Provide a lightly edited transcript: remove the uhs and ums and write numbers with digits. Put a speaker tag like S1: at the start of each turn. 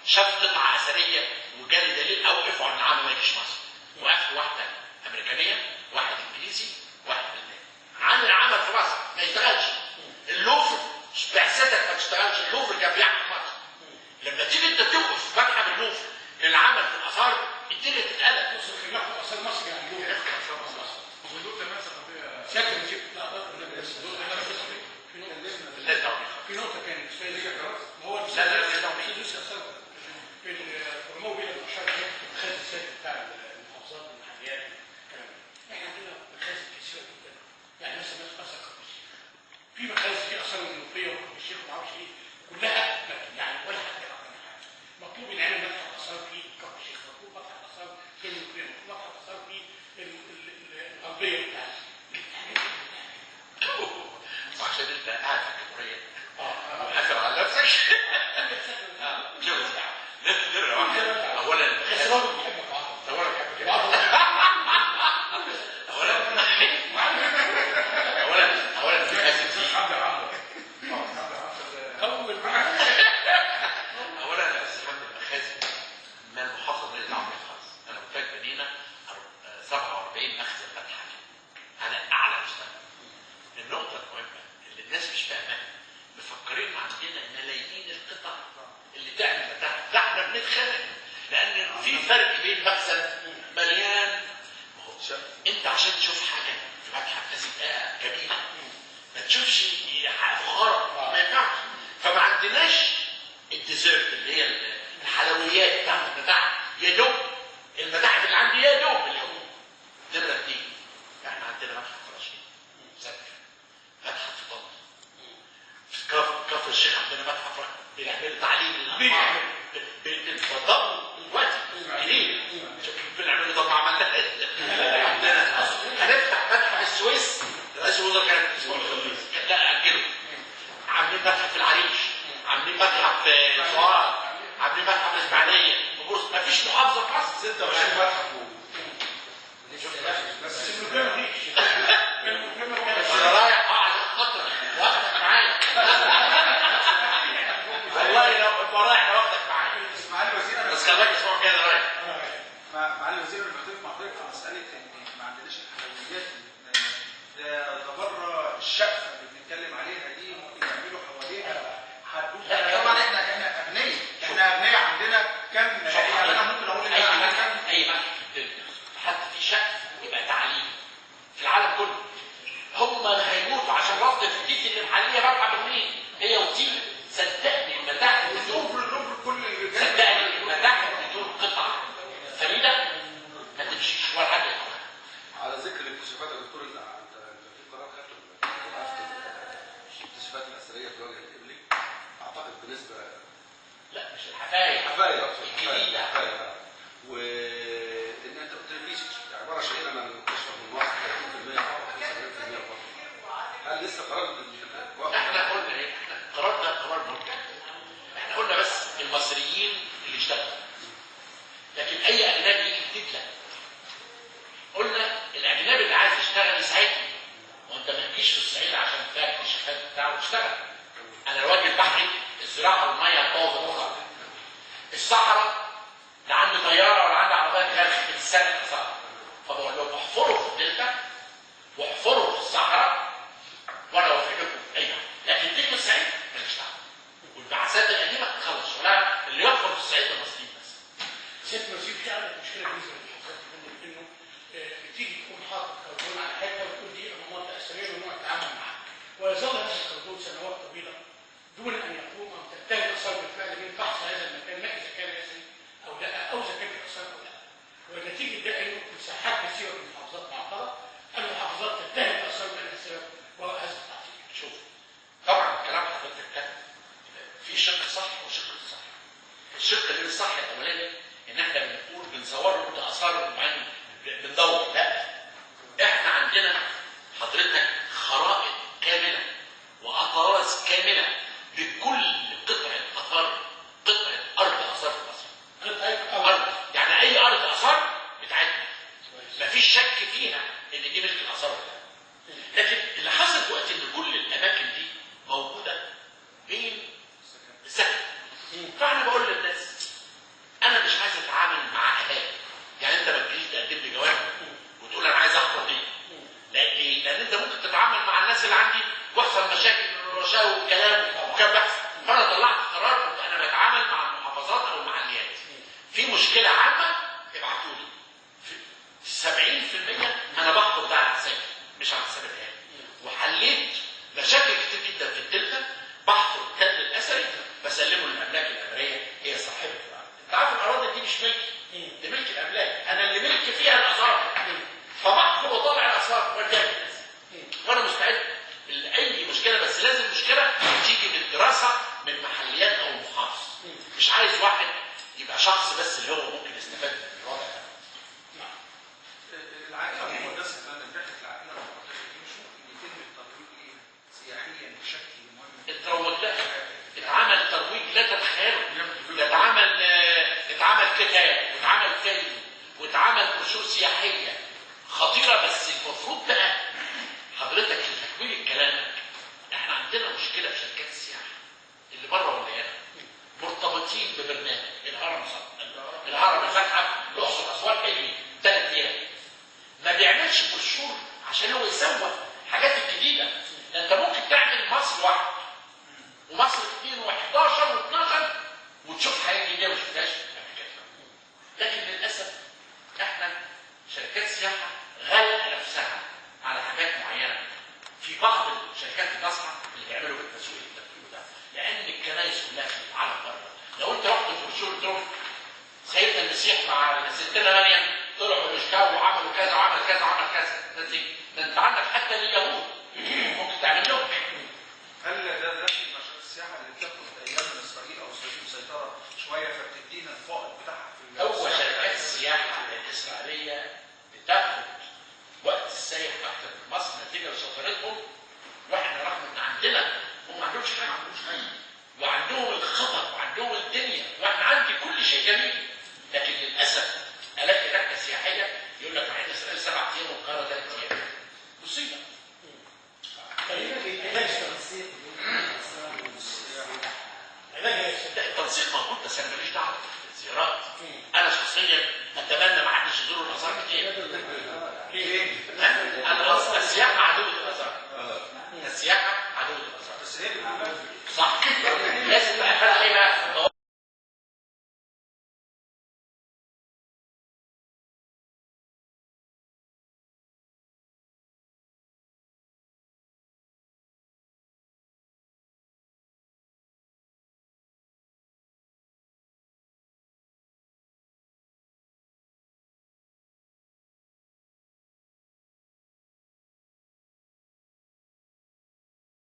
S1: شاف قطعه اثرية وجالي دليل اوقفه عن العمل ما يجيش مصر. وقفت واحدة امريكانيه، واحد انجليزي، واحد الماني عن العمل في مصر ما يشتغلش. اللوفر بعثتك ما تشتغلش، اللوفر كان بيحكم مصر. لما تيجي انت توقف في متحف اللوفر للعمل في الاثار الدنيا تتقلب.
S2: بص في متحف اثار مصر يعني اللوفر اثار مصر.
S3: صندوق تنمية ثقافية
S2: سيادة الوزير. لا
S3: صندوق تنمية ثقافية
S2: في نقطة كانت الاستاذ هو الاستاذ في الرموي المشاركة المخازن السادس بتاع المحافظات والمحليات والكلام ده. احنا عندنا مخازن كثيرة جدا، يعني مثلا اثر كفر الشيخ، في مخازن في اثار المنوفية وكفر الشيخ وما اعرفش ايه، كلها يعني ولا حد يعرف عنها حاجة. مطلوب ينعمل متحف اثار في كفر الشيخ، مطلوب متحف اثار في المنوفية، مطلوب متحف اثار في الغربية بتاعتنا.
S1: وعشان انت قاعد في الجمهورية وقافل على نفسك. شوف نرى واحد اولا اولا اولا يا استاذ حمدي المخازن ما المحافظة ماليش دعوه بيها خالص. انا قلت لك بنينا 47 مخزن متحف على اعلى مستوى. النقطة المهمة اللي الناس مش فاهماها، مفكرين عندنا ملايين القطع اللي تعمل متاحف، ده احنا بنتخانق لان في فرق بين مخزن مليان. ما هو انت عشان تشوف حاجة في متحف لازم تبقى جميلة، ما تشوفش فخاره، ما ينفعش. فما عندناش ال dessert اللي هي الحلويات بتاعت المتاحف، يا دوب المتاحف اللي عندي يا دوب اليوم. نمره اثنين، احنا عندنا متحف رشيد سكر، متحف في طنطا، في كفر الشيخ عندنا متحف بنعمل تعليم للاطفال بالفضاء دلوقتي ليه؟ بنعمله. طب ما عملناش. عندنا هنفتح متحف السويس، رئيس الوزراء كان الاسبوع الخميس، لا اجله. عاملين متحف في العريش، عاملين متحف في سوهاج، عاملين متحف في الاسماعيلية، في بورسعيد. مفيش محافظة في مصر
S3: 26 متحف.
S2: بس المنوفية مفيش.
S1: انا رايح عشان خاطرك واخدك معايا. والله لو رايح واخدك معايا.
S4: معالي الوزير،
S1: بس خليك الاسبوع الجاي رايح.
S4: معالي الوزير، انا بختلف مع حضرتك في مسالة ان ما عندناش الحلويات. ده بره الشقفه اللي بنتكلم عليها دي ممكن يعملوا حواليها حدوتة. طبعا احنا اغنياء، احنا اغنياء، عندنا كم يعني انا ممكن اقول ان احنا كم
S1: اي متحف في الدنيا حتى في شقف يبقى تعليم في العالم كله. هم هيموتوا عشان رفض التفتيش اللي محليه متحف بالنيل هي وتيل. صدقني المتاحف
S4: بدون كل
S1: صدقني المتاحف بدون قطع فريدة ما تمشيش ولا حاجة.
S5: على ذكر الاكتشافات يا دكتور، انت في قرار خدته الاكتشافات الاثرية في وجه القبلي، اعتقد بنسبة
S1: لا مش الحفاير،
S5: الحفاير
S1: الجديدة،
S5: وان انت قلت لي في عبارة شهيرة انا مكتشفه من مصر 30% فقط 75% فقط. هل لسه قرار؟
S1: احنا قلنا ايه؟ احنا القرار ده قرار مهم. احنا قلنا بس المصريين اللي اشتغلوا، لكن اي اجنبي يجي جديد لا. قلنا الاجنبي اللي عايز يشتغل يساعدني، وانت ما تجيش في الصعيد عشان فيها اكتشافات بتاع وتشتغل. انا الوجه البحري الزراعة والمية هتبوظ الوضع. الصحراء لا عندي طيارة ولا عندي عربية غاز بتستخدم الصحراء، فبقول لهم احفروا في الدلتا واحفروا في الصحراء وانا اوافق لكم اي حاجة، لكن تيجي الصعيد مالكش دعوه. والبعثات القديمة خلص شغلها، اللي يحفر في الصعيد المصريين بس.
S2: سيادة الوزير، في عندك مشكلة بالنسبة للمحافظات انه بتيجي تكون حاطط كربون على حتة وتقول دي مناطق اثرية ممنوع التعامل معها، ويظل هذا الكربون سنوات طويلة دون ان يقوم او تنتهي الاثار بالفعل من فحص هذا المكان، ما اذا كان اثري او لا، او اذا كان في اثار او لا. ونتيجة ده انه مساحات كثيرة من المحافظات معطلة، المحافظات تتهم الاثار بانها السبب وراء هذا التعطيل.
S1: شوف، طبعا كلام حضرتك ده في شق صح وشق صح. الشق اللي صح الاولاني ان احنا بنقول بنصور له اثار وبعدين بندور، لا، احنا عندنا حضرتك خرائط كاملة واطراز كاملة بكل قطعه اثار، قطعه ارض اثار في مصر.
S2: قطعه
S1: ارض، يعني اي ارض اثار بتاعتنا مفيش شك فيها ان دي ملك الاثار. لكن اللي حصل دلوقتي ان كل الاماكن دي موجودة بين السكن. فاحنا بقول للناس مش عايز واحد يبقى شخص بس اللي هو ممكن يستفاد من الوضع ده.
S2: نعم.
S4: العائلة المقدسة يا فندم، رحله العائلة المقدسة دي مش ممكن يتم الترويج ليها سياحيا بشكل مهم؟
S1: اتروج لها، اتعمل ترويج لا تتخيله. ده اتعمل كتاب واتعمل فيلم واتعمل بروشور سياحية خطيرة. بس المفروض بقى حضرتك لتكملة كلامك، احنا عندنا مشكلة في شركات السياحة اللي بره واللي هنا، مرتبطين ببرنامج الهرم، الهرم، المتحف، الاقصر، اسوان، حلمي، 3 ايام. ما بيعملش بروشور عشان هو يسوق الحاجات الجديدة. ده انت ممكن تعمل مصر واحد ومصر 2 و11 و12 وتشوف حاجات جديدة ما شفتهاش قبل كده. لكن للاسف احنا شركات سياحة غالقه نفسها على حاجات معينة. في بعض الشركات الناصحة اللي بيعملوا بالتسويق ده، لان الكنايس كلها في العالم بره. لو انت رحت البروشور تروح سيدنا المسيح مع ستنا مريم طلعوا بالاشكال وعملوا كذا وعمل كذا وعمل كذا، ده انت عندك حتى اليهود ممكن تعمل لهم.
S4: هل ده داخل نشاط السياحة اللي بتقع